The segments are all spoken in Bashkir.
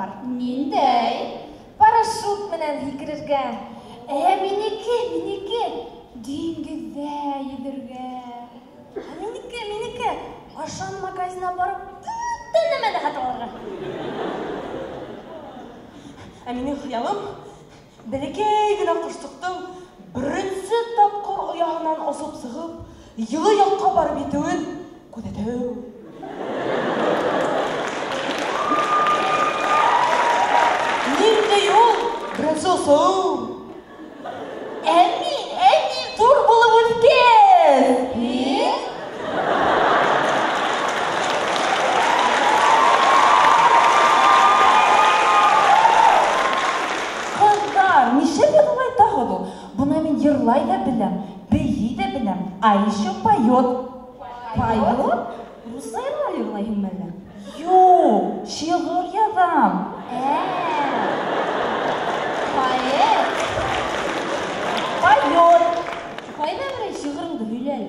бар. Ниндәй? Парашют менән һикерергә. Ә минеке, диңгеҙҙә йөҙөргә. Ә минеке, Ашан магазинына барып, бөтә нәмәне һатып алырға. Ә минең хыялым бәләкәй генә ҡошсоҡтоң беренсе тапҡыр ояһынан осоп сығып, йылы яҡҡа барып етеүен күҙәтеү. Ниндәй ул беренсе осоу? Ә мин ҙур булып үҫкәс. Һин? Ҡыҙҙар, нишләп улай тағын ул? Бына мин йырлай ҙа беләм, бейей ҙә беләм, а еще поет. Поет? Русса йырлар йырлайһыңмы әллә? Юҡ, шиғыр яҙам. Поэт? Поет. Ҡайҙа берәй шиғырыңды һөйлә әле?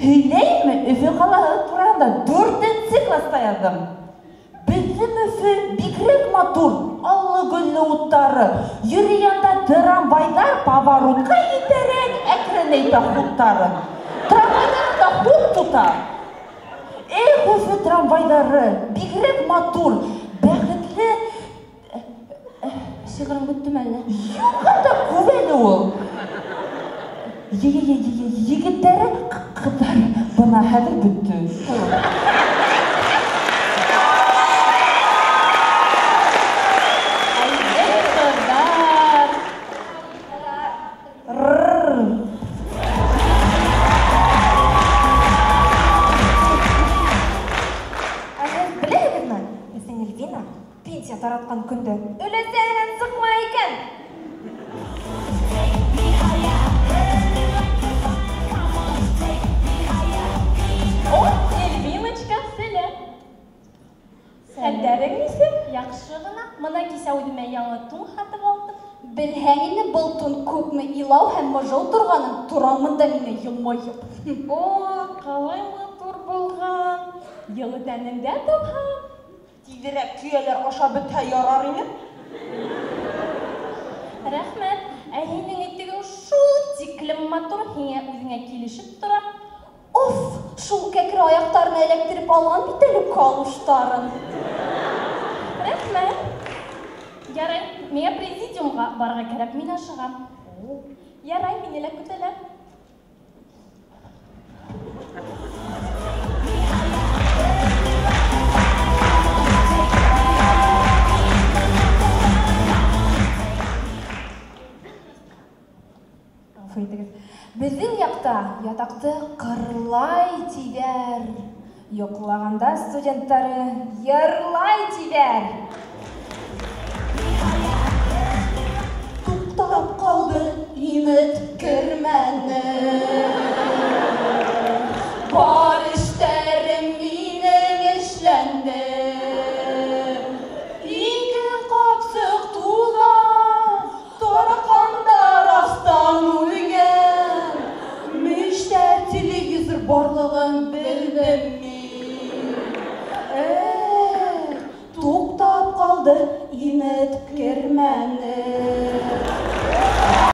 Һөйләйме? Өфө ҡалаһы тураһында 4-нсе класта яҙҙым. Беҙҙең Өфө бигерәк матур, аллы-гөллө уттары. Йөрөй анда трамвайҙар поворотҡа етәрәк әкренәйтә хуттарын. Трамвайҙар анда хут тота. Эх, Өфө трамвайҙары бигерәк матур, бәхетле. Шиғырың бөттөмө әллә? Юҡ, хатта күп әле ул. Егеттәре, ҡыҙҙары бына хәҙер бөттө. Әйҙә, ҡыҙҙар. Ә һеҙ беләһегеҙме, беҙҙең Эльвина пенсия таратҡан көндө өләсәһенән сыҡмай икән. О, Эльвиночка, сәләм. Хәлдәрең нисек? Яҡшы ғына. Бына кисә үҙемә яңы тун һатып алдым. Белһәң инде был тун күпме илау һәм мыжыу торғанын, торамын да миңә йылмайып. О, ҡалай матур булған. Йылы тәнеңдә тапһаң. Тиҙерәк көйәләр аша бөтһә ярар ине. Рәхмәт. Ә һинең итегең шул тиклем матур, һиңә үҙеңә килешеп тора. Уф, шул кәкре аяҡтарына эләктереп алған бит әле калуштарын. Рәхмәт. Ярай, миңә президиумға барырға кәрәк, мин ашығам. Ярай, мине лә көтәләр. Ғәфү итегеҙ. Беҙҙең яҡта ятаҡты ҡырлай тиҙәр. Йоҡлағанда студенттары йырлай тиҙәр. Туҡтап ҡалды имет кермәне. Бар эштәрем минең эшләнде. Ике ҡапсыҡ туҙан, тараҡандар астан үлгән. Мичтә телевизор барлығын белдем мин. Туҡтап ҡалды имет кермәне.